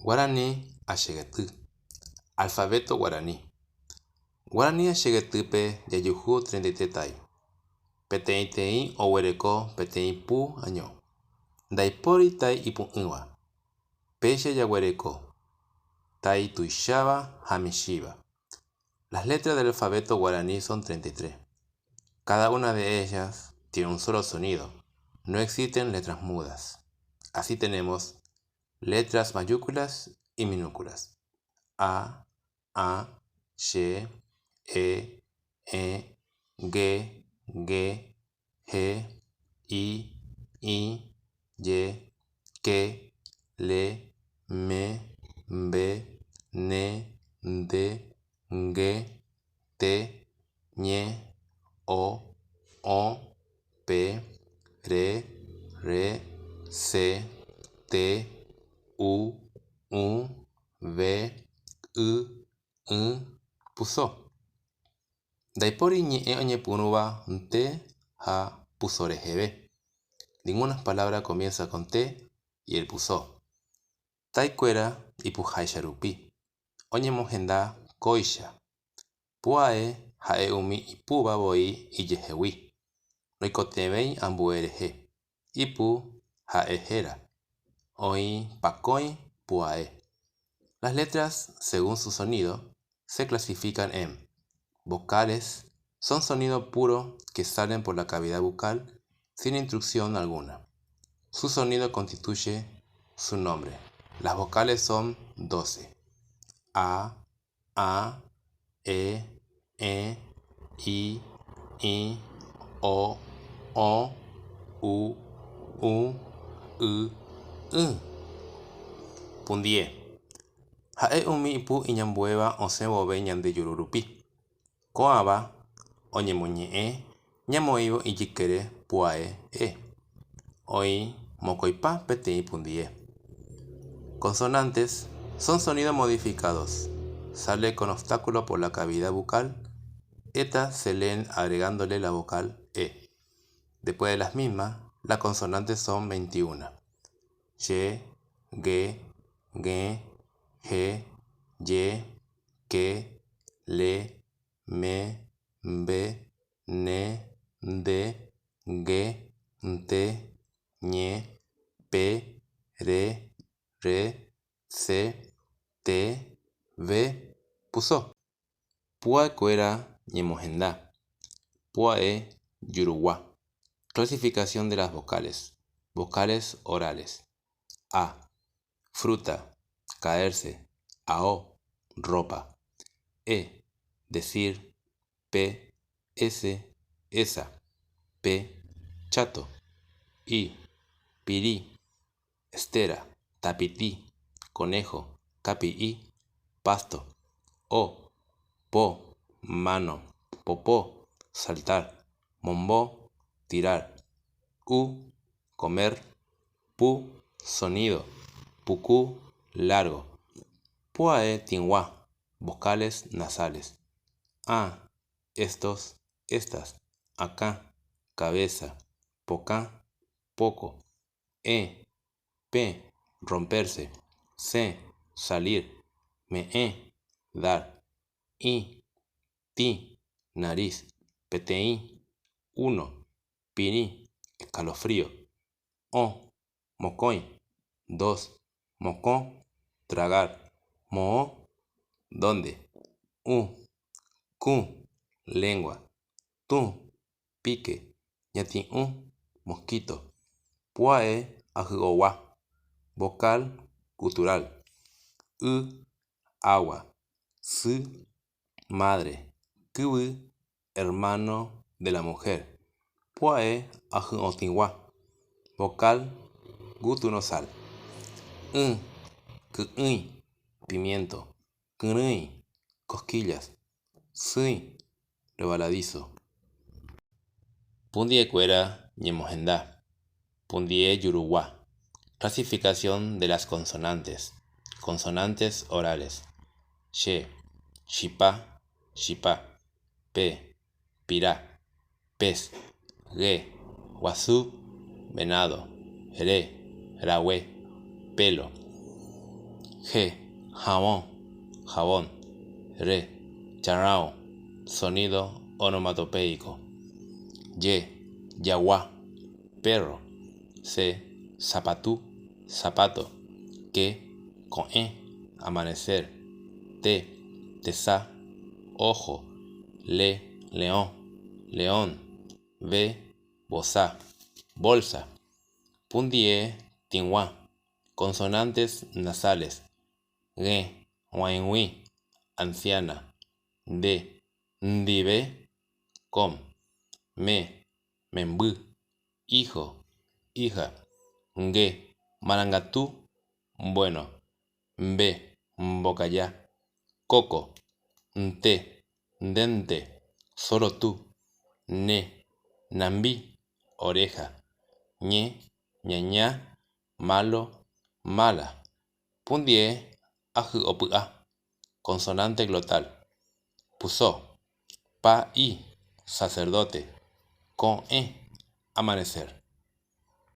Guarani achegety. Alfabeto guarani. Guarani achegetýpe jajuhu 33 tai. Peteĩteĩ oguereko peteĩ pu año. Ndaipóri tai ipu'ỹva. Péicha jaguereko tai tuicháva ha michĩva. Las letras del alfabeto guaraní son 33. Cada una de ellas tiene un solo sonido. No existen letras mudas. Así tenemos letras mayúsculas y minúsculas. A, A, Che, E, Ẽ, G, Gue, G, I, Ĩ, Y, K, L, M, B, N, D, G, T, Ñ, O, Õ, P, R, Re, C, T, U, Ũ, V, Y, Ỹ, puso. Ndaipóri ñe'ẽ oñepyrũva T ha puso reheve. Ninguna palabra comienza con T y el puso. Taikuéra ipuháicha rupi, oñemohenda kóicha. Pu'ae ha'e umi ipúva voi ijehegui, noikotevẽi ambue rehe. Ipu ha'e héra. Oĩ pakõi pu'ae. Las letras, según su sonido, se clasifican en vocales, son sonido puro que salen por la cavidad bucal sin instrucción alguna. Su sonido constituye su nombre. Las vocales son 12. A, A, E, Ẽ, I, Ĩ, O, Õ, U, Ũ, Y, Ỹ. Pundie. Ha'e umi ipu iñambuéva osẽ vove ñande juru rupi. Ko'ãva oñemoñe'ẽ ñamoĩvo ijykére pu'ae e. Oĩ mokõipa peteĩ pundie. Consonantes son sonidos modificados. Sale con obstáculo por la cavidad bucal. Estas se leen agregándole la vocal e. Después de las mismas, las consonantes son 21. Che, ge, g̃e, he, ye, ke, le, me, mbe, ne, nde, nge, nte, ñe, pe, re, re, se, te, ve, puso. Pu'aekuéra ñemohenda. Pu'ae jurugua. Clasificación de las vocales. Vocales orales. A. Fruta. Caerse. Ao. Ropa. E. Decir. P. S. Esa. P. Chato. I. Piri. Estera. Tapiti. Conejo. Kapi'i. Pasto. O. Po. Mano. Popó. Saltar. Mombo. Tirar. U. Comer. Pu. Sonido. Puku. Largo. Pu'ae tĩgua. Vocales nasales. A. Estos. Estas. Akã. Cabeza. Pokã. Poco. E. P. Romperse. C. Salir. Me'ẽ. Dar. I. Tĩ. Nariz. Peteĩ. Uno. Pirĩ. Escalofrío. Õ. Mokõi. Dos. Mokõ. Tragar. Moõ. Dónde. Ũ. Kũ. Lengua. Tũ. Pique. Ñati'ũ. Mosquito. Pu'ae ahy'ogua. Vocal gutural. Y. Agua. Sy. Madre. Kyvy. Hermano de la mujer. Pu'ae ahy'otĩgua. Vocal gutunosal. Ỹ. Ky'ỹi. Pimiento. Kyrỹi. Cosquillas. Sỹi. Rebaladizo. Pundiekuéra ñemohenda. Pundie jurugua. Clasificación de las consonantes. Consonantes orales. Che, chipa, chipa. Pe, pira, pez. Ge, guasu, venado. Re, rague, pelo. G, havõ, jabón. R, charrão, sonido onomatopéico. Y, jagua, perro. C, sapatu, zapato. Q, ko'ẽ, amanecer. T, tesa, ojo. L, leõ, león. V, vosa, bolsa. Pundie tĩgua, consonantes nasales. G, g̃uaig̃ui, anciana. D, ndive, con. M, memby, hijo, hija. G, marangatu, bueno. B, mbokaja, coco. Nt, ndénte, solo tú. N, nambi, oreja. Ñ, ñaña, malo, mala. Pundie ahy'opy'a, consonante glotal. Puso, pa'i, sacerdote. Ko'ẽ, amanecer.